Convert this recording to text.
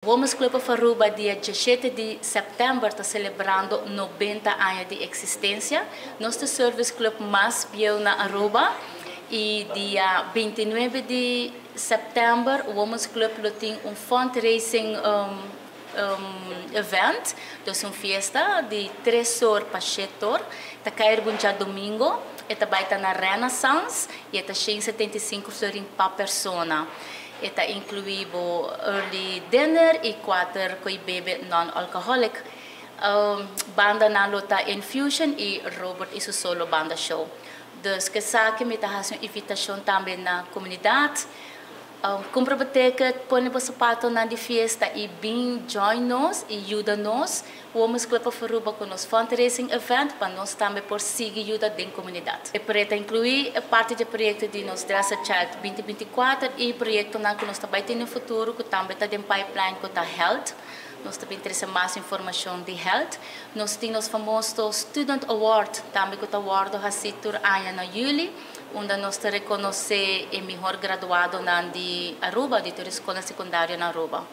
Women's Club of Aruba dia 17 di september ta celebrando 90 aña di existencia. Nos ta e service club mas bieu na Aruba y dia 29 di september Women's Club lo tin un fundraising event, dus un fiesta di 3 or pa 7 or, ta cay un diadomingo, e ta bay ta na Renaissance y ta 175 florin pa persona. E ta inclui early dinner y cuater co'i bebe non-alcoholic. Bandanan lo ta Infusion y Robert y su solo banda show. Dus cu esaki mi ta haci un invitacion tambe na comunidad. Cumpra e ticket, pone e sapatonan di fiesta y bin join nos y yuda nos. Women's Club of Aruba cu nos fundraising event pa nos tambe por sigui yuda den comunidad. E proyecto ta inclui parti di e proyecto di nos Dress a Child 2024 y proyectonan cu nos tambe tin den futuro cu tambe ta den pipeline cu ta health. Nos tambe interesa mas informacion di health. Nos tin e famoso Student Award tambe cu ta wordo haci tur aña na juli, unda nos ta reconoce e mihor graduadonan di Aruba, di tur scol secundario na Aruba.